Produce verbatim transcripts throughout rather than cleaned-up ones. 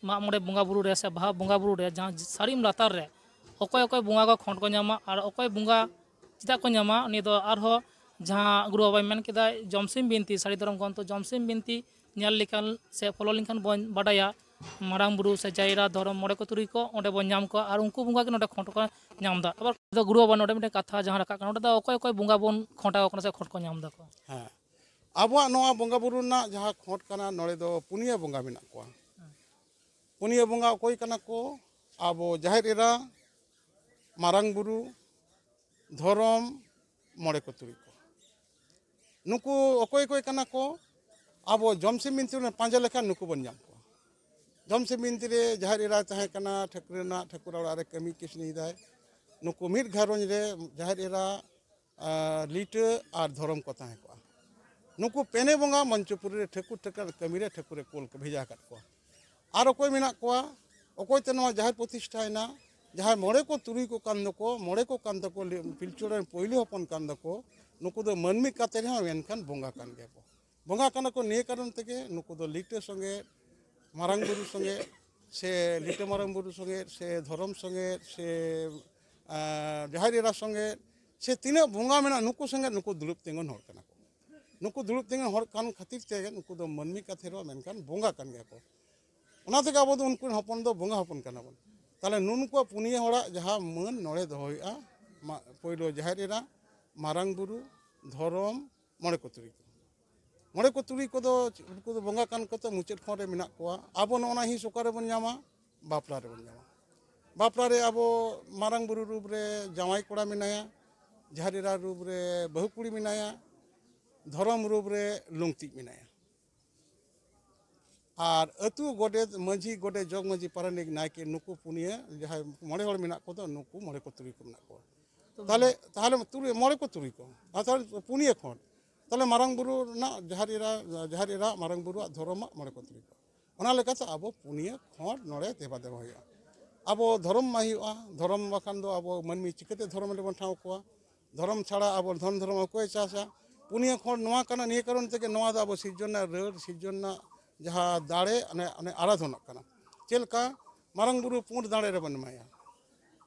ᱢᱟᱜ ᱢᱚᱬᱮ ᱵᱚᱸᱜᱟ ᱵᱩᱨᱩ ᱨᱮ ᱥᱮ ᱵᱟᱦᱟ ᱵᱚᱸᱜᱟ ᱵᱩᱨᱩ ᱨᱮ ᱡᱟᱦᱟᱸ ᱥᱟᱹᱲᱤᱢ ᱞᱟᱛᱟᱨ ᱨᱮ ᱚᱠᱚᱭ ᱚᱠᱚᱭ ᱵᱚᱸᱜᱟ ᱠᱚ ᱠᱷᱚᱸᱰ ᱠᱚ ᱧᱟᱢᱟ ᱟᱨ ᱚᱠᱚᱭ ᱵᱚᱸᱜᱟ ᱪᱮᱫᱟᱜ ᱠᱚ ᱧᱟᱢᱟ, ᱩᱱᱤ ᱫᱚ ᱟᱨᱦᱚᱸ ᱡᱟᱦᱟᱸ ᱜᱩᱨᱩ ᱵᱟᱵᱟᱭ ᱢᱮᱱ ᱠᱮᱫᱟ, ᱡᱚᱢᱥᱤᱢ ᱵᱤᱱᱛᱤ, ᱥᱟᱹᱨᱤ ᱫᱷᱚᱨᱚᱢ ᱜᱨᱚᱱᱛᱷᱚ ᱡᱚᱢᱥᱤᱢ ᱵᱤᱱᱛᱤ ᱧᱮᱞ ᱞᱮᱠᱷᱟᱱ ᱥᱮ ᱯᱷᱚᱞᱳ ᱞᱮᱱᱠᱷᱟᱱ ᱵᱚᱱ ᱵᱟᱰᱟᱭᱟ, ᱢᱟᱨᱟᱝ ᱵᱩᱨᱩ ᱥᱮ ᱡᱟᱭᱨᱟ ᱫᱷᱚᱨᱚᱢ ᱢᱚᱬᱮ ᱠᱚ ᱛᱩᱨᱩᱭ ᱠᱚ ᱚᱸᱰᱮ ᱵᱚᱱ ᱧᱟᱢ ᱠᱚᱣᱟ ᱟᱨ ᱩᱱᱠᱩ ᱵᱚᱸᱜᱟ ᱜᱮ ᱱᱚᱰᱮ ᱠᱷᱚᱸᱰ ᱠᱚ ᱧᱟᱢ ᱮᱫᱟ᱾ ᱟᱵᱟᱨ ᱜᱩᱨᱩ ᱵᱟᱵᱟ ᱱᱚᱰᱮ ᱢᱤᱫᱴᱮᱱ ᱠᱟᱛᱷᱟ ᱡᱟᱦᱟᱸ ᱨᱟᱠᱟᱵ ᱠᱟᱱᱟ, ᱱᱚᱰᱮ ᱫᱚ ᱚᱠᱚᱭ ᱚᱠᱚᱭ ᱵᱚᱸᱜᱟ ᱵᱚᱱ ᱠᱷᱚᱸᱰ ᱟᱠᱚ ᱠᱟᱱᱟ ᱥᱮ ᱠᱷᱚᱸᱰ ᱠᱚ ᱧᱟᱢ ᱮᱫᱟ ᱠᱚ? ᱦᱮᱸ, ᱟᱵᱚᱣᱟᱜ ᱱᱚᱣᱟ ᱵᱚᱸᱜᱟ ᱵᱩᱨᱩ ᱨᱮᱱᱟᱜ ᱡᱟᱦᱟᱸ ᱠᱷᱚᱸᱰ ᱠᱟᱱᱟ, ᱱᱚᱰᱮ ᱫᱚ ᱯᱩᱱᱭᱟᱹ ᱵᱚᱸᱜᱟ ᱢᱮᱱᱟᱜ ᱠᱚᱣᱟ᱾ ᱯᱩᱱᱭᱟᱹ ᱵᱚᱸᱜᱟ ᱚᱠᱚᱭ ᱠᱟᱱᱟ ᱠᱚ? ᱟᱵᱚ ᱡᱟᱦᱮᱨ ᱮᱨᱟ, ᱢᱟᱨᱟᱝ ᱵᱩᱨᱩ, ᱫᱷᱚᱨᱚᱢ, ᱢᱚᱬᱮ ᱠᱚ ᱛᱩᱨᱩᱭ ᱠᱚ᱾ ᱱᱩᱠᱩ ᱚᱠᱚᱭ ᱚᱠᱚᱭ ᱠᱟᱱᱟ ᱠᱚ? ᱟᱵᱚ ᱡᱚᱢᱥᱤᱢ ᱵᱤᱱᱛᱤ ᱨᱮ ᱯᱟᱸᱡᱟ ᱞᱮᱠᱷᱟᱱ ᱱᱩᱠᱩ ᱵᱚᱱ ᱧᱟᱢ ᱠᱚᱣᱟ᱾ ᱡᱚᱢᱥᱤᱢ ᱵᱤᱱᱛᱤ ᱨᱮ ᱡᱟᱦᱮᱨ ᱮᱨᱟᱭ ᱛᱟᱦᱮᱸ ᱠᱟᱱᱟ, ᱴᱷᱟᱹᱠᱩᱨ ᱨᱮᱱᱟᱜ ᱴᱷᱟᱹᱠᱩᱨ ᱚᱲᱟᱜ ᱨᱮ ᱠᱟᱹᱢᱤ ᱠᱟᱹᱥᱱᱤᱭᱮᱫᱟᱭ᱾ ᱱᱩᱠᱩ ᱢᱤᱫ ᱜᱷᱟᱨᱚᱸᱡᱽ ᱨᱮ ᱡᱟᱦᱮᱨ ᱮᱨᱟ, ᱟᱨ ᱞᱤᱴᱟᱹ ᱟᱨ ᱫᱷᱚᱨᱚᱢ ᱠᱚ ᱛᱟᱦᱮᱸ ᱠᱚᱜᱼᱟ᱾ ᱱᱩᱠᱩ ᱯᱮᱱᱮ ᱵᱚᱸᱜᱟ ᱢᱚᱧᱪᱚᱯᱩᱨᱤ ᱨᱮ ᱴᱷᱟᱹᱠᱩᱨ ᱴᱷᱟᱹᱠᱩᱨ ᱠᱟᱹᱢᱤ ᱨᱮ ᱴᱷᱟᱹᱠᱩᱨ ᱮ ᱠᱩᱞ ᱵᱷᱮᱡᱟ ᱟᱠᱟᱫ ᱠᱚᱣᱟ᱾ ᱟᱨ ᱚᱠᱚᱭ ᱢᱮᱱᱟᱜ ᱠᱚᱣᱟ? ᱚᱠᱚᱭ ᱛᱮ ᱱᱚᱣᱟ ᱡᱟᱦᱮᱨ ᱯᱨᱚᱛᱤᱥᱴᱷᱟᱭᱮᱱᱟ? ᱡᱟᱦᱟᱸᱭ ᱢᱚᱬᱮ ᱠᱚ ᱛᱩᱨᱩᱭ ᱠᱚ ᱠᱟᱱ ᱫᱚᱠᱚ, ᱢᱚᱬᱮ ᱠᱚ ᱠᱟᱱ ᱫᱚᱠᱚ, ᱞᱤ-, ᱯᱤᱞᱪᱩ ᱦᱟᱲᱟᱢ ᱯᱳᱭᱞᱳ ᱦᱚᱯᱚᱱ ᱠᱟᱱ ᱫᱚᱠᱚ, ᱱᱩᱠᱩ ᱫᱚ ᱢᱟᱹᱱᱢᱤ ᱠᱟᱛᱮ ᱨᱮᱦᱚᱸ ᱢᱮᱱᱠᱷᱟᱱ ᱵᱚᱸᱜᱟ ᱠᱟᱱ ᱜᱮᱭᱟ ᱠᱚ᱾ ᱵᱚᱸᱜᱟ ᱠᱟᱱᱟ ᱠᱚ ᱱᱤᱭᱟᱹ ᱠᱟᱨᱚᱱ ᱛᱮᱜᱮ, ᱱᱩᱠᱩ ᱫᱚ ᱞᱤᱴᱟᱹ ᱥᱚᱸᱜᱮ, ᱢᱟᱨᱟᱝ ᱵᱩᱨᱩ ᱥᱚᱸᱜᱮ, ᱥᱮ ᱞᱤᱴᱟᱹ ᱢᱟᱨᱟᱝ ᱵᱩᱨᱩ ᱥᱚᱸᱜᱮ, ᱥᱮ ᱫᱷᱚᱨᱚᱢ ᱥᱚᱸᱜᱮ, ᱥᱮ, ᱟᱸ, ᱡᱟᱦᱮᱨ ᱮᱨᱟ ᱥᱚᱸᱜᱮ, ᱥᱮ ᱛᱤᱱᱟᱹᱜ ᱵᱚᱸᱜᱟ ᱢᱮᱱᱟᱜ, ᱱᱩᱠᱩ ᱥᱚᱸᱜᱮ ᱱᱩᱠᱩ ᱫᱩᱲᱩᱵ ᱛᱤᱸᱜᱩᱱ ᱦᱚᱲ ᱠᱟᱱᱟ ᱠᱚ᱾ ᱱᱩᱠᱩ ᱫᱩᱲᱩᱵ ᱛᱤᱸᱜᱩᱱ ᱦᱚᱲ ᱠᱟᱱ ᱠᱷᱟᱹᱛᱤᱨ ᱛᱮᱜᱮ ᱱᱩᱠᱩ ᱫᱚ ᱢᱟᱹᱱᱢᱤ ᱠᱟᱛᱷᱟ ᱨᱮᱦᱚᱸ ᱢᱮᱱᱠᱷᱟᱱ ᱵᱚᱸᱜᱟ ᱠᱟᱱ ᱜᱮᱭᱟ ᱠᱚ᱾ ᱚᱱᱟ ᱛᱮᱜᱮ ᱟᱵᱚ ᱫᱚ ᱩᱱᱠᱩ ᱨᱮᱱ ᱦᱚᱯᱚᱱ ᱫᱚ ᱵᱚᱸᱜᱟ ᱦᱚᱯᱚᱱ ᱠᱟᱱᱟ ᱵᱚᱱ᱾ ᱛᱟᱦᱚᱞᱮ ᱱᱩᱱᱠᱩᱣᱟᱜ ᱯᱩᱱᱭᱟᱹ ᱦᱚᱲᱟᱜ ᱡᱟᱦᱟᱸ ᱢᱟᱹᱱ ᱱᱚᱰᱮ ᱫᱚᱦᱚ ᱦᱩᱭᱩᱜᱼᱟ, ᱢᱟ-, ᱯᱳᱭᱞᱳ ᱡᱟᱦᱮᱨ ᱮᱨᱟ, ᱢᱟᱨᱟᱝ ᱵᱩᱨᱩ, ᱫᱷᱚᱨᱚᱢ, ᱢᱚᱬᱮ ᱠᱚ ᱛᱩᱨᱩᱭ ᱠᱚ᱾ ᱢᱚᱬᱮ ᱠᱚ ᱛᱩᱨᱩᱭ ᱠᱚᱫᱚ ᱩᱱᱠᱩ ᱫᱚ ᱵᱚᱸᱜᱟ ᱠᱟᱱ ᱠᱚᱛᱮ ᱢᱩᱪᱟᱹᱫ ᱠᱷᱚᱸᱰ ᱨᱮ ᱢᱮᱱᱟᱜ ᱠᱚᱣᱟ᱾ ᱟᱵᱚ ᱱᱚᱜᱼᱚ ᱱᱟ ᱦᱤᱸᱥ ᱚᱠᱟ ᱨᱮᱵᱚᱱ ᱧᱟᱢᱟ? ᱵᱟᱯᱞᱟ ᱨᱮᱵᱚᱱ ᱧᱟᱢᱟ᱾ ᱵᱟᱯᱞᱟ ᱨᱮ ᱟᱵᱚ ᱢᱟᱨᱟᱝ ᱵᱩᱨᱩ ᱨᱩᱯ ᱨᱮ ᱡᱟᱶᱟᱭ ᱠᱚᱲᱟ ᱢᱮᱱᱟᱭᱟ, ᱡᱟᱦᱮᱨ ᱮᱨᱟ ᱨᱩᱯ ᱨᱮ ᱵᱟᱹᱦᱩ ᱠᱩᱲᱤ ᱢᱮᱱᱟᱭᱟ, ᱫᱷᱚᱨᱚᱢ ᱨᱩᱯ ᱨᱮ ᱞᱩᱝᱛᱤᱡ ᱢᱮᱱᱟᱭᱟ᱾ ᱟᱨ ᱟᱹᱛᱩ ᱜᱚᱰᱮᱛ, ᱢᱟᱹᱡᱷᱤ, ᱜᱚᱰᱮᱛ, ᱡᱚᱜᱽ ᱢᱟᱹᱡᱷᱤ, ᱯᱟᱨᱟᱱᱤᱠ, ᱱᱟᱭᱠᱮ, ᱱᱩᱠᱩ ᱯᱩᱱᱭᱟᱹ ᱡᱟᱦᱟᱸᱭ ᱢᱚᱬᱮ ᱦᱚᱲ ᱢᱮᱱᱟᱜ ᱠᱚᱫᱚ, ᱱᱩᱠᱩ ᱢᱚᱬᱮ ᱠᱚ ᱛᱩᱨᱩᱭ ᱠᱚ ᱢᱮᱱᱟᱜ ᱠᱚᱣᱟ᱾ ᱛᱟᱦᱞᱮ, ᱛᱟᱦᱞᱮ ᱛᱩᱨᱩᱭ, ᱢᱚᱬᱮ ᱠᱚ ᱛᱩᱨᱩᱭ ᱠᱚ, ᱟᱨ ᱛᱟᱦᱞᱮ ᱯᱩᱱᱭᱟᱹ ᱠᱷᱚᱸᱰ᱾ ᱛᱟᱦᱞᱮ ᱢᱟᱨᱟᱝ ᱵᱩᱨᱩ ᱨᱮᱱᱟᱜ ᱡᱟᱦᱮᱨ ᱮᱨᱟ, ᱡᱟᱦᱮᱨ ᱮᱨᱟ, ᱢᱟᱨᱟᱝ ᱵᱩᱨᱩᱣᱟᱜ ᱫᱷᱚᱨᱚᱢᱟᱜ ᱢᱚᱬᱮ ᱠᱚ ᱛᱩᱨᱩᱭ ᱠᱚ᱾ ᱚᱱᱟ ᱞᱮᱠᱟᱛᱮ ᱟᱵᱚ ᱯᱩᱱᱭᱟᱹ ᱠᱷᱚᱸᱰ ᱱᱚᱰᱮ ᱫᱮᱵᱟ ᱫᱮᱵᱟ ᱦᱩᱭᱩᱜᱼᱟ᱾ ᱟᱵᱚ ᱫᱷᱚᱨᱚᱢ ᱢᱟ ᱦᱩᱭᱩᱜᱼᱟ, ᱫᱷᱚᱨᱚᱢ ᱵᱟᱠᱷᱟᱱ ᱫᱚ ᱟᱵᱚ ᱢᱟᱹᱱᱢᱤ ᱪᱤᱠᱟᱹᱛᱮ ᱫᱷᱚᱨᱚᱢ ᱨᱮᱵᱚᱱ ᱴᱷᱟᱶ ᱠᱚᱣᱟ? ᱫᱷᱚᱨᱚᱢ ᱪᱷᱟᱲᱟ ᱟᱵᱚ ᱫᱷᱚᱱ ᱫᱷᱚᱨᱚᱢ ᱚᱠᱚᱭᱮ ᱪᱟᱥᱟ? ᱯᱩᱱᱭᱟᱹ ᱠᱷᱚᱸᱰ ᱱᱚᱣᱟ ᱠᱟᱱᱟ, ᱱᱤᱭᱟᱹ ᱠᱟᱨᱚᱱ ᱛᱮᱜᱮ ᱱᱚᱣᱟ ᱫᱚ ᱟᱵᱚ ᱥᱤᱨᱡᱚᱱ ᱨᱮᱱᱟᱜ ᱨᱟᱹᱲ, ᱥᱤᱨᱡᱚᱱ ᱨᱮᱱᱟᱜ ᱡᱟᱦᱟᱸ ᱫᱟᱲᱮ, ᱚᱱᱮ, ᱚᱱᱮ ᱟᱨᱟᱫᱷᱚᱱᱟᱜ ᱠᱟᱱᱟ᱾ ᱪᱮᱫ ᱞᱮᱠᱟ ᱢᱟᱨᱟᱝ ᱵᱩᱨᱩ ᱯᱩᱸᱰ ᱫᱟᱲᱮ ᱨᱮᱵᱚᱱ ᱮᱢᱟᱭᱟ,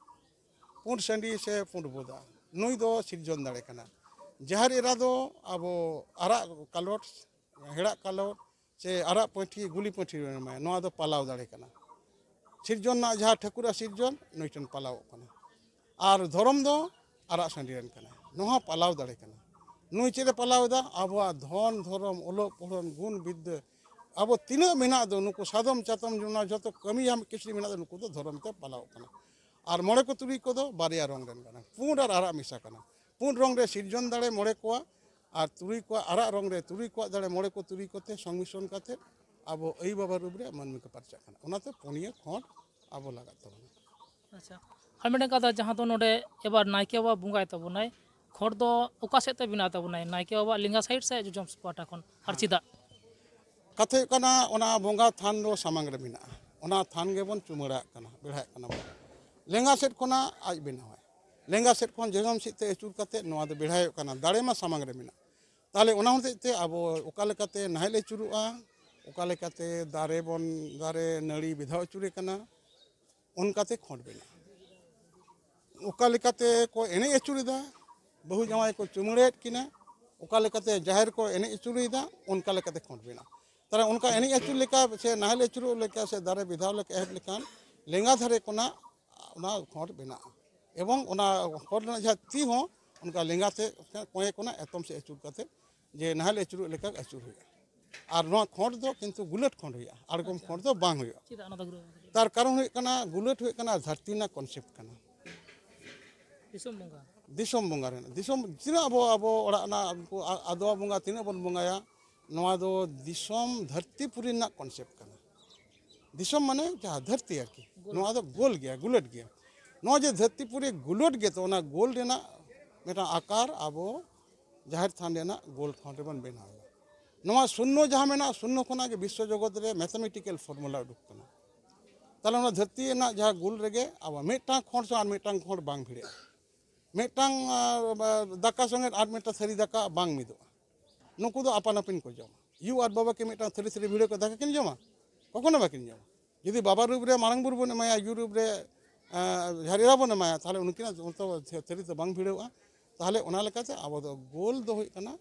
ᱯᱩᱸᱰ ᱥᱟᱺᱰᱤ ᱥᱮ ᱯᱩᱸᱰ ᱵᱚᱫᱟ, ᱱᱩᱭ ᱫᱚ ᱥᱤᱨᱡᱚᱱ ᱫᱟᱲᱮ ᱠᱟᱱᱟ᱾ ᱡᱟᱦᱮᱨ ᱮᱨᱟ ᱫᱚ ᱟᱵᱚ ᱟᱨᱟᱜ ᱠᱟᱞᱚᱴ, ᱦᱮᱲᱟᱜ ᱠᱟᱞᱚᱴ ᱥᱮ ᱟᱨᱟᱜ ᱯᱟᱹᱴᱷᱤ, ᱜᱩᱞᱤ ᱯᱟᱹᱴᱷᱤ ᱵᱚᱱ ᱮᱢᱟᱭᱟ, ᱱᱚᱣᱟ ᱫᱚ ᱯᱟᱞᱟᱣ ᱫᱟᱲᱮ ᱠᱟᱱᱟ᱾ ᱥᱤᱨᱡᱚᱱ ᱨᱮᱱᱟᱜ ᱡᱟᱦᱟᱸ ᱴᱷᱟᱹᱠᱩᱨᱟᱜ ᱥᱤᱨᱡᱚᱱ, ᱱᱩᱭ ᱴᱷᱮᱱ ᱯᱟᱞᱟᱣᱚᱜ ᱠᱟᱱᱟ᱾ ᱟᱨ ᱫᱷᱚᱨᱚᱢ ᱫᱚ ᱟᱨᱟᱜ ᱥᱟᱺᱰᱤ ᱨᱮᱱ ᱠᱟᱱᱟᱭ, ᱱᱚᱣᱟ ᱦᱚᱸ ᱯᱟᱞᱟᱣ ᱫᱟᱲᱮ ᱠᱟᱱᱟ᱾ ᱱᱩᱭ ᱪᱮᱫ ᱮ ᱯᱟᱞᱟᱣ ᱮᱫᱟ? ᱟᱵᱚᱣᱟᱜ ᱫᱷᱚᱱ, ᱫᱷᱚᱨᱚᱢ, ᱚᱞᱚᱜ ᱯᱚᱲᱦᱚᱱ, ᱜᱩᱱ, ᱵᱤᱫᱽᱫᱟᱹ, ᱟᱵᱚ ᱛᱤᱱᱟᱹᱜ ᱢᱮᱱᱟᱜ ᱫᱚ, ᱱᱩᱠᱩ ᱥᱟᱫᱚᱢ, ᱪᱟᱛᱚᱢ, ᱡᱚᱱᱟ, ᱡᱚᱛᱚ ᱠᱟᱹᱢᱤᱭᱟᱢ ᱠᱤᱥᱱᱤ ᱢᱮᱱᱟᱜ ᱫᱚ, ᱱᱩᱠᱩ ᱫᱚ ᱫᱷᱚᱨᱚᱢ ᱛᱮ ᱯᱟᱞᱟᱣᱚᱜ ᱠᱟᱱᱟ᱾ ᱟᱨ ᱢᱚᱬᱮ ᱠᱚ ᱛᱩᱨᱩᱭ ᱠᱚᱫᱚ ᱵᱟᱨᱭᱟ ᱨᱚᱝ ᱨᱮᱱ ᱠᱟᱱᱟ, ᱯᱩᱸᱰ ᱟᱨ ᱟᱨᱟᱜ ᱢᱮᱥᱟ ᱠᱟᱱᱟ᱾ ᱯᱩᱸᱰ ᱨᱚᱝ ᱨᱮ ᱥᱤᱨᱡᱚᱱ ᱫᱟᱲᱮ ᱢᱚᱬᱮ ᱠᱚᱣᱟ, ᱟᱨ ᱛᱩᱨᱩᱭ ᱠᱚᱣᱟ, ᱟᱨᱟᱜ ᱨᱚᱝ ᱨᱮ ᱛᱩᱨᱩᱭ ᱠᱚᱣᱟᱜ ᱫᱟᱲᱮ, ᱢᱚᱬᱮ ᱠᱚ ᱛᱩᱨᱩᱭ ᱠᱚᱛᱮ ᱥᱚᱝᱢᱤᱥᱨᱚᱱ ᱠᱟᱛᱮ ᱟᱵᱚ ᱟᱹᱭᱩ ᱵᱟᱵᱟ ᱨᱩᱯ ᱨᱮ ᱢᱟᱹᱱᱢᱤ ᱠᱚ ᱯᱟᱨᱪᱟᱜ ᱠᱟᱱᱟ᱾ ᱚᱱᱟᱛᱮ ᱯᱩᱱᱭᱟᱹ ᱠᱷᱚᱸᱰ ᱟᱵᱚ ᱞᱟᱜᱟᱜ ᱛᱟᱵᱚᱱᱟ᱾ ᱟᱪᱪᱷᱟ, ᱟᱨ ᱢᱤᱫᱴᱮᱱ ᱠᱟᱛᱷᱟ, ᱡᱟᱦᱟᱸ ᱫᱚ ᱱᱚᱰᱮ ᱮᱵᱟᱨ ᱱᱟᱭᱠᱮ ᱵᱟᱵᱟ ᱵᱚᱸᱜᱟᱭ ᱛᱟᱵᱚᱱᱟᱭ, ᱠᱷᱚᱸᱰ ᱫᱚ ᱚᱠᱟ ᱥᱮᱫ ᱛᱮ ᱵᱮᱱᱟᱣ ᱛᱟᱵᱚᱱᱟᱭ? ᱱᱟᱭᱠᱮ ᱵᱟᱵᱟ ᱞᱮᱸᱜᱟ ᱥᱟᱭᱤᱰ ᱥᱮ ᱡᱚᱡᱚᱢ ᱯᱟᱦᱴᱟ ᱠᱷᱚᱱ? ᱟᱨ ᱪᱮᱫᱟᱜ? ᱠᱟᱛᱷᱟ ᱦᱩᱭᱩᱜ ᱠᱟᱱᱟ, ᱚᱱᱟ ᱵᱚᱸᱜᱟ ᱛᱷᱟᱱ ᱫᱚ ᱥᱟᱢᱟᱝ ᱨᱮ ᱢᱮᱱᱟᱜᱼᱟ, ᱚᱱᱟ ᱛᱷᱟᱱ ᱜᱮᱵᱚᱱ ᱪᱩᱢᱟᱹᱲᱟᱜ ᱠᱟᱱᱟ, ᱵᱮᱲᱦᱟᱜ ᱠᱟᱱᱟ ᱵᱚᱱ᱾ ᱞᱮᱸᱜᱟ ᱥᱮᱫ ᱠᱷᱚᱱᱟᱜ ᱟᱡ ᱵᱮᱱᱟᱣᱟᱭ, ᱞᱮᱸᱜᱟ ᱥᱮᱫ ᱠᱷᱚᱱ ᱡᱚᱡᱚᱢ ᱥᱮᱫ ᱛᱮ ᱟᱹᱪᱩᱨ ᱠᱟᱛᱮ ᱱᱚᱣᱟ ᱫᱚ ᱵᱮᱲᱦᱟᱭᱚᱜ ᱠᱟᱱᱟ, ᱫᱟᱲᱮ ᱢᱟ ᱥᱟᱢᱟᱝ ᱨᱮ ᱢᱮᱱᱟᱜ᱾ ᱛᱟᱦᱚᱞᱮ ᱚᱱᱟ ᱦᱚᱛᱮᱡ ᱛᱮ ᱟᱵᱚ ᱚᱠᱟ ᱞᱮᱠᱟᱛᱮ ᱱᱟᱦᱮᱞ ᱟᱹᱪᱩᱨᱚᱜᱼᱟ, ᱚᱠᱟ ᱞᱮᱠᱟᱛᱮ ᱫᱟᱨᱮ ᱵᱚᱱ, ᱫᱟᱨᱮ ᱱᱟᱹᱲᱤ ᱵᱮᱫᱷᱟᱣ ᱟᱹᱪᱩᱨᱮ ᱠᱟᱱᱟ, ᱚᱱᱠᱟᱛᱮ ᱠᱷᱚᱸᱰ ᱵᱮᱱᱟᱜᱼᱟ᱾ ᱚᱠᱟ ᱞᱮᱠᱟᱛᱮ ᱠᱚ ᱮᱱᱮᱡ ᱟᱹᱪᱩᱨᱮᱫᱟ, ᱵᱟᱹᱦᱩ ᱡᱟᱶᱟᱭ ᱠᱚ ᱪᱩᱢᱟᱹᱲᱟᱭᱮᱫ ᱠᱤᱱᱟ, ᱚᱠᱟ ᱞᱮᱠᱟᱛᱮ ᱡᱟᱦᱮᱨ ᱠᱚ ᱮᱱᱮᱡ ᱟᱹᱪᱩᱨᱮᱫᱟ, ᱚᱱᱠᱟ ᱞᱮᱠᱟᱛᱮ ᱠᱷᱚᱸᱰ ᱵᱮᱱᱟᱜᱼᱟ᱾ ᱛᱟᱦᱚᱞᱮ ᱚᱱᱠᱟ ᱮᱱᱮᱡ ᱟᱹᱪᱩᱨ ᱞᱮᱠᱟ ᱥᱮ ᱱᱟᱦᱮᱞ ᱟᱹᱪᱩᱨᱚᱜ ᱞᱮᱠᱟ ᱥᱮ ᱫᱟᱨᱮ ᱵᱮᱫᱷᱟᱣ ᱞᱮᱠᱟ ᱮᱦᱚᱵ ᱞᱮᱠᱷᱟᱱ ᱞᱮᱸᱜᱟ ᱫᱷᱟᱨᱮ ᱠᱷᱚᱱᱟᱜ ᱚᱱᱟ ᱠᱷᱚᱸᱰ ᱵᱮᱱᱟᱜᱼᱟ᱾ ᱮᱵᱚᱝ ᱚᱱᱟ ᱠᱷᱚᱸᱰ ᱨᱮᱱᱟᱜ ᱡᱟᱦᱟᱸ ᱛᱤ ᱦᱚᱸ ᱚᱱᱠᱟ ᱞᱮᱸᱜᱟ ᱥᱮᱫ ᱠᱚᱸᱭᱮ ᱠᱷᱚᱱᱟᱜ ᱮᱛᱚᱢ ᱥᱮᱫ ᱟᱹᱪᱩᱨ ᱠᱟᱛᱮ, ᱡᱮ ᱱᱟᱦᱮᱞ ᱟᱹᱪᱩᱨᱚᱜ ᱞᱮᱠᱟ ᱟᱹᱪᱩᱨ ᱦᱩᱭᱩᱜᱼᱟ᱾ ᱟᱨ ᱱᱚᱣᱟ ᱠᱷᱚᱸᱰ ᱫᱚ ᱠᱤᱱᱛᱩ ᱜᱩᱞᱟᱹᱴ ᱠᱷᱚᱸᱰ ᱦᱩᱭᱩᱜᱼᱟ, ᱟᱬᱜᱚᱢ ᱟᱪᱪᱷᱟ᱾ ᱠᱷᱚᱸᱰ ᱫᱚ ᱵᱟᱝ ᱦᱩᱭᱩᱜᱼᱟ᱾ ᱪᱮᱫᱟᱜ ᱚᱱᱟ ᱫᱚ ᱜᱩᱞᱟᱹᱴ? ᱛᱟᱨ ᱠᱟᱨᱚᱱ ᱦᱩᱭᱩᱜ ᱠᱟᱱᱟ, ᱜᱩᱞᱟᱹᱴ ᱦᱩᱭᱩᱜ ᱠᱟᱱᱟ ᱫᱷᱟᱹᱨᱛᱤ ᱨᱮᱱᱟᱜ ᱠᱚᱱᱥᱮᱯᱴ ᱠᱟᱱᱟ᱾ ᱫᱤᱥᱚᱢ ᱵᱚᱸᱜᱟ᱾ ᱫᱤᱥᱚᱢ ᱵᱚᱸᱜᱟ ᱨᱮᱱᱟᱜ, ᱫᱤᱥᱚᱢ ᱛᱤᱱᱟᱹᱜ ᱟᱵᱚ, ᱟᱵᱚ ᱚᱲᱟᱜ ᱨᱮᱱᱟᱜ ᱩᱱᱠᱩ ᱟ-, ᱟᱫᱣᱟ ᱵᱚᱸᱜᱟ ᱛᱤᱱᱟᱹᱜ ᱵᱚᱱ ᱵᱚᱸᱜᱟᱭᱟ, ᱱᱚᱣᱟ ᱫᱚ ᱫᱤᱥᱚᱢ ᱫᱷᱟᱹᱨᱛᱤ ᱯᱩᱨᱤ ᱨᱮᱱᱟᱜ ᱠᱚᱱᱥᱮᱯᱴ ᱠᱟᱱᱟ᱾ ᱫᱤᱥᱚᱢ ᱢᱟᱱᱮ ᱡᱟᱦᱟᱸ ᱫᱷᱟᱹᱨᱛᱤ ᱟᱨᱠᱤ, ᱜᱳᱞ᱾ ᱱᱚᱣᱟ ᱫᱚ ᱜᱳᱞ ᱜᱮᱭᱟ, ᱜᱩᱞᱟᱹᱴ ᱜᱮᱭᱟ᱾ ᱱᱚᱣᱟ ᱡᱮ ᱫᱷᱟᱹᱨᱛᱤ ᱯᱩᱨᱤ ᱜᱩᱞᱟᱹᱴ ᱜᱮᱛᱚ, ᱚᱱᱟ ᱜᱳᱞ ᱨᱮᱱᱟᱜ ᱢᱤᱫᱴᱟᱝ ᱟᱠᱟᱨ ᱟᱵᱚ ᱡᱟᱦᱮᱨ ᱛᱷᱟᱱ ᱨᱮᱱᱟᱜ ᱜᱳᱞ ᱠᱷᱚᱸᱰ ᱨᱮᱵᱚᱱ ᱵᱮᱱᱟᱣ ᱮᱫᱟ᱾ ᱱᱚᱣᱟ ᱥᱩᱱᱱᱚ ᱡᱟᱦᱟᱸ ᱢᱮᱱᱟᱜᱼᱟ, ᱥᱩᱱᱱᱚ ᱠᱷᱚᱱᱟᱜ ᱜᱮ ᱵᱤᱥᱥᱚ ᱡᱚᱜᱚᱛ ᱨᱮ ᱢᱮᱛᱷᱟᱢᱮᱴᱤᱠᱮᱞ ᱯᱷᱚᱨᱢᱩᱞᱟ ᱩᱰᱩᱠ ᱠᱟᱱᱟ᱾ ᱛᱟᱦᱚᱞᱮ ᱚᱱᱟ ᱫᱷᱟᱹᱨᱛᱤ ᱨᱮᱱᱟᱜ ᱡᱟᱦᱟᱸ ᱜᱳᱞ ᱨᱮᱜᱮ ᱟᱵᱚ ᱢᱤᱫᱴᱟᱝ ᱠᱷᱚᱸᱰ ᱥᱟᱶ ᱟᱨ ᱢᱤᱫᱴᱟᱝ ᱠᱷᱚᱸᱰ ᱵᱟᱝ ᱵᱷᱤᱲᱟᱹᱜᱼᱟ᱾ ᱢᱤᱫᱴᱟᱝ, ᱟᱸ, ᱫᱟᱠᱟ ᱥᱚᱸᱜᱮ ᱟᱨ ᱢᱤᱫᱴᱟᱝ ᱛᱷᱟᱹᱨᱤ ᱫᱟᱠᱟ ᱵᱟᱝ ᱢᱤᱫᱚᱜᱼᱟ᱾ ᱱᱩᱠᱩ ᱫᱚ ᱟᱯᱟᱱ ᱟᱹᱯᱤᱱ ᱠᱚ ᱡᱚᱢᱟ᱾ ᱭᱩ ᱟᱨ ᱵᱟᱵᱟ ᱠᱤ ᱢᱤᱫᱴᱟᱝ ᱛᱷᱟᱹᱨᱤ ᱛᱷᱟᱹᱨᱤ ᱵᱷᱤᱲᱟᱹᱣ ᱠᱚ ᱫᱟᱠᱟ ᱠᱤᱱ ᱡᱚᱢᱟ? ᱠᱚᱠᱷᱚᱱᱳ ᱵᱟᱹᱠᱤᱱ ᱡᱚᱢᱟ᱾ ᱡᱩᱫᱤ ᱵᱟᱵᱟ ᱨᱩᱯ ᱨᱮ ᱢᱟᱨᱟᱝ ᱵᱩᱨᱩ ᱵᱚᱱ ᱮᱢᱟᱭᱟ, ᱟᱭᱩ ᱨᱩᱯ ᱨᱮ ᱟᱸ, ᱡᱟᱦᱮᱨ ᱮᱨᱟ ᱵᱚᱱ ᱮᱢᱟᱭᱟ, ᱛᱟᱦᱚᱞᱮ ᱩᱱᱠᱤᱱᱟᱜ ᱡᱚᱛᱚ ᱛᱷᱟᱹᱨᱤ ᱫᱚ ᱵᱟᱝ ᱵᱷᱤᱲᱟᱹᱜᱼᱟ᱾ ᱛᱟᱦᱚᱞᱮ ᱚᱱᱟ ᱞᱮᱠᱟᱛᱮ ᱟᱵᱚ ᱫᱚ ᱜᱳᱞ ᱫᱚ ᱦᱩᱭᱩᱜ ᱠᱟᱱᱟ,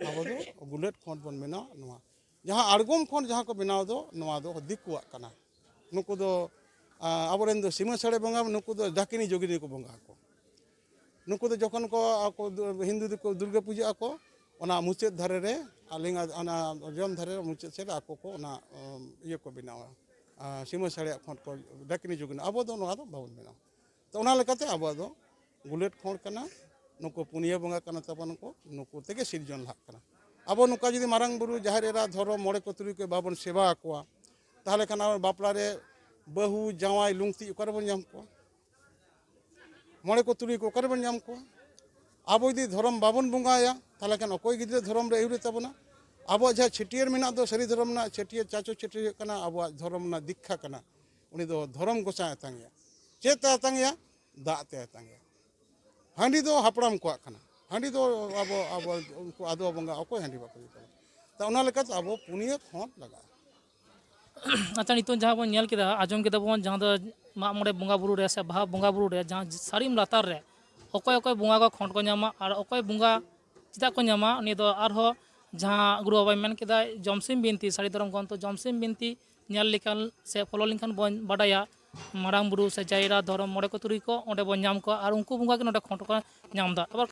ᱟᱵᱚ ᱫᱚ ᱜᱩᱞᱟᱹᱴ ᱠᱷᱚᱸᱰ ᱵᱚᱱ ᱵᱮᱱᱟᱣᱟ᱾ ᱱᱚᱣᱟ ᱡᱟᱦᱟᱸ ᱟᱬᱜᱚᱢ ᱠᱷᱚᱸᱰ ᱡᱟᱦᱟᱸ ᱠᱚ ᱵᱮᱱᱟᱣ ᱫᱚ, ᱱᱚᱣᱟ ᱫᱚ ᱫᱤᱠᱩᱣᱟᱜ ᱠᱟᱱᱟ᱾ ᱱᱩᱠᱩ ᱫᱚ ᱟᱸ, ᱟᱵᱚᱨᱮᱱ ᱫᱚ ᱥᱤᱢᱟᱹ ᱥᱟᱹᱲᱮ ᱵᱚᱸᱜᱟ, ᱱᱩᱠᱩ ᱫᱚ ᱰᱟᱠᱤᱱᱤ ᱡᱳᱜᱤᱱᱤ ᱠᱚ ᱵᱚᱸᱜᱟ ᱟᱠᱚ᱾ ᱱᱩᱠᱩ ᱫᱚ ᱡᱚᱠᱷᱚᱱ ᱠᱚ ᱟᱠᱚ ᱫᱩ-, ᱦᱤᱱᱫᱩ ᱫᱚᱠᱚ ᱫᱩᱨᱜᱟᱹ ᱯᱩᱡᱟᱹᱜ ᱟᱠᱚ, ᱚᱱᱟ ᱢᱩᱪᱟᱹᱫ ᱫᱷᱟᱨᱮ ᱨᱮ, ᱟᱹᱞᱤᱧᱟᱜ ᱚᱱᱟ ᱡᱚᱢ ᱫᱷᱟᱨᱮ ᱨᱮ ᱢᱩᱪᱟᱹᱫ ᱥᱮᱫ ᱨᱮ ᱟᱠᱚ ᱠᱚ ᱚᱱᱟ, ᱩᱢ, ᱤᱭᱟᱹ ᱠᱚ ᱵᱮᱱᱟᱣᱟ, ᱟᱨ ᱥᱤᱢᱟᱹ ᱥᱟᱹᱲᱮᱭᱟᱜ ᱠᱷᱚᱸᱰ ᱠᱚ ᱰᱟᱹᱠᱱᱤ ᱡᱩᱜᱤᱱ᱾ ᱟᱵᱚ ᱫᱚ ᱱᱚᱣᱟ ᱫᱚ ᱵᱟᱵᱚᱱ ᱵᱮᱱᱟᱣᱟ᱾ ᱛᱚ, ᱚᱱᱟ ᱞᱮᱠᱟᱛᱮ ᱟᱵᱚᱣᱟᱜ ᱫᱚ ᱜᱩᱞᱟᱹᱴ ᱠᱷᱚᱸᱰ ᱠᱟᱱᱟ, ᱱᱩᱠᱩ ᱯᱩᱱᱭᱟᱹ ᱵᱚᱸᱜᱟ ᱠᱟᱱᱟ ᱛᱟᱵᱚᱱ ᱠᱚ, ᱱᱩᱠᱩ ᱛᱮᱜᱮ ᱥᱤᱨᱡᱚᱱ ᱞᱟᱦᱟᱜ ᱠᱟᱱᱟ᱾ ᱟᱵᱚ ᱱᱚᱝᱠᱟ ᱡᱩᱫᱤ ᱢᱟᱨᱟᱝ ᱵᱩᱨᱩ, ᱡᱟᱦᱮᱨ ᱮᱨᱟ, ᱫᱷᱚᱨᱚᱢ, ᱢᱚᱬᱮ ᱠᱚ ᱛᱩᱨᱩᱭ ᱠᱚ ᱵᱟᱵᱚᱱ ᱥᱮᱵᱟ ᱟᱠᱚᱣᱟ, ᱛᱟᱦᱚᱞᱮ ᱠᱷᱟᱱ ᱟᱵᱚ ᱵᱟᱯᱞᱟ ᱨᱮ ᱵᱟᱹᱦᱩ, ᱡᱟᱶᱟᱭ, ᱞᱩᱝᱛᱤ ᱚᱠᱟ ᱨᱮᱵᱚᱱ ᱧᱟᱢ ᱠᱚᱣᱟ? ᱢᱚᱬᱮ ᱠᱚ ᱛᱩᱨᱩᱭ ᱠᱚ ᱚᱠᱟ ᱨᱮᱵᱚᱱ ᱧᱟᱢ ᱠᱚᱣᱟ? ᱟᱵᱚ ᱡᱩᱫᱤ ᱫᱷᱚᱨᱚᱢ ᱵᱟᱵᱚᱱ ᱵᱚᱸᱜᱟᱭᱟ, ᱛᱟᱦᱚᱞᱮ ᱠᱷᱟᱱ ᱚᱠᱚᱭ ᱜᱤᱫᱽᱨᱟᱹ ᱫᱷᱚᱨᱚᱢ ᱨᱮ ᱟᱹᱭᱩᱨᱮ ᱛᱟᱵᱚᱱᱟ? ᱟᱵᱚᱣᱟᱜ ᱡᱟᱦᱟᱸ ᱪᱷᱟᱹᱴᱭᱟᱹᱨ ᱢᱮᱱᱟᱜ ᱫᱚ, ᱥᱟᱹᱨᱤ ᱫᱷᱚᱨᱚᱢ ᱨᱮᱱᱟᱜ ᱪᱷᱟᱹᱴᱭᱟᱹᱨ, ᱪᱟᱪᱚ ᱪᱷᱟᱹᱴᱭᱟᱹᱨ ᱦᱩᱭᱩᱜ ᱠᱟᱱᱟ ᱟᱵᱚᱣᱟᱜ ᱫᱷᱚᱨᱚᱢ ᱨᱮᱱᱟᱜ ᱫᱤᱠᱠᱷᱟ ᱠᱟᱱᱟ᱾ ᱩᱱᱤ ᱫᱚ ᱫᱷᱚᱨᱚᱢ ᱜᱚᱸᱥᱟᱭ ᱟᱛᱟᱝ ᱮᱭᱟ᱾ ᱪᱮᱫ ᱛᱮ ᱟᱛᱟᱝ ᱮᱭᱟ? ᱫᱟᱜ ᱛᱮ ᱟᱛᱟᱝ ᱮᱭᱟ᱾ ᱦᱟᱺᱰᱤ ᱫᱚ ᱦᱟᱯᱲᱟᱢ ᱠᱚᱣᱟᱜ ᱠᱟᱱᱟ᱾ ᱦᱟᱺᱰᱤ ᱫᱚ ᱟᱵᱚ, ᱟᱵᱚ ᱩᱱᱠᱩ ᱟᱫᱣᱟ ᱵᱚᱸᱜᱟ ᱚᱠᱚᱭ ᱦᱟᱺᱰᱤ ᱵᱟᱠᱚ ᱧᱩ ᱠᱟᱫᱟ? ᱛᱟ ᱚᱱᱟ ᱞᱮᱠᱟᱛᱮ ᱟᱵᱚ ᱯᱩᱱᱭᱟᱹ ᱠᱷᱚᱸᱰ ᱞᱟᱜᱟᱜᱼᱟ᱾ ᱟᱪᱪᱷᱟ, ᱱᱤᱛᱚᱜ ᱡᱟᱦᱟᱸ ᱵᱚᱱ ᱧᱮᱞ ᱠᱮᱫᱟ, ᱟᱸᱡᱚᱢ ᱠᱮᱫᱟ ᱵᱚᱱ, ᱡᱟᱦᱟᱸ ᱫᱚ ᱢᱟᱜ ᱢᱚᱬᱮ ᱵᱚᱸᱜᱟ ᱵᱩᱨᱩ ᱨᱮ ᱥᱮ ᱵᱟᱦᱟ ᱵᱚᱸᱜᱟ ᱵᱩᱨᱩ ᱨᱮ ᱡᱟᱦᱟᱸ ᱥᱟᱹᱲᱤᱢ ᱞᱟᱛᱟᱨ ᱨᱮ ᱚᱠᱚᱭ ᱚᱠᱚᱭ ᱵᱚᱸᱜᱟ ᱠᱚ ᱠᱷᱚᱸᱰ ᱠᱚ ᱧᱟᱢᱟ ᱟᱨ ᱚᱠᱚᱭ ᱵᱚᱸᱜᱟ ᱪᱮᱫᱟᱜ ᱠᱚ ᱧᱟᱢᱟ, ᱱᱤᱭᱟᱹ ᱫᱚ ᱟᱨᱦᱚᱸ ᱡᱟᱦᱟᱸ ᱜᱩᱨᱩ ᱵᱟᱵᱟᱭ ᱢᱮᱱ ᱠᱮᱫᱟ, ᱡᱚᱢᱥᱤᱢ ᱵᱤᱱᱛᱤ, ᱥᱟᱹᱨᱤ ᱫᱷᱚᱨᱚᱢ ᱜᱨᱚᱱᱛᱷᱚ ᱡᱚᱢᱥᱤᱢ ᱵᱤᱱᱛᱤ ᱧᱮᱞ ᱞᱮᱠᱷᱟᱱ ᱥᱮ ᱯᱷᱚᱞᱳ ᱞᱮᱱᱠᱷᱟᱱ ᱵᱚᱱ ᱵᱟᱰᱟᱭᱟ, ᱢᱟᱨᱟᱝ ᱵᱩᱨᱩ ᱥᱮ ᱡᱟᱭᱨᱟ ᱫᱷᱚᱨᱚᱢ ᱢᱚᱬᱮ ᱠᱚ ᱛᱩᱨᱩᱭ ᱠᱚ ᱚᱸᱰᱮ ᱵᱚᱱ ᱧᱟᱢ ᱠᱚᱣᱟ ᱟᱨ ᱩᱱᱠᱩ ᱵᱚᱸᱜᱟ ᱜᱮ ᱱᱚᱰᱮ ᱠᱷᱚᱸᱰ ᱠᱚ ᱧᱟᱢ ᱮᱫᱟ᱾ ᱟᱵᱟᱨ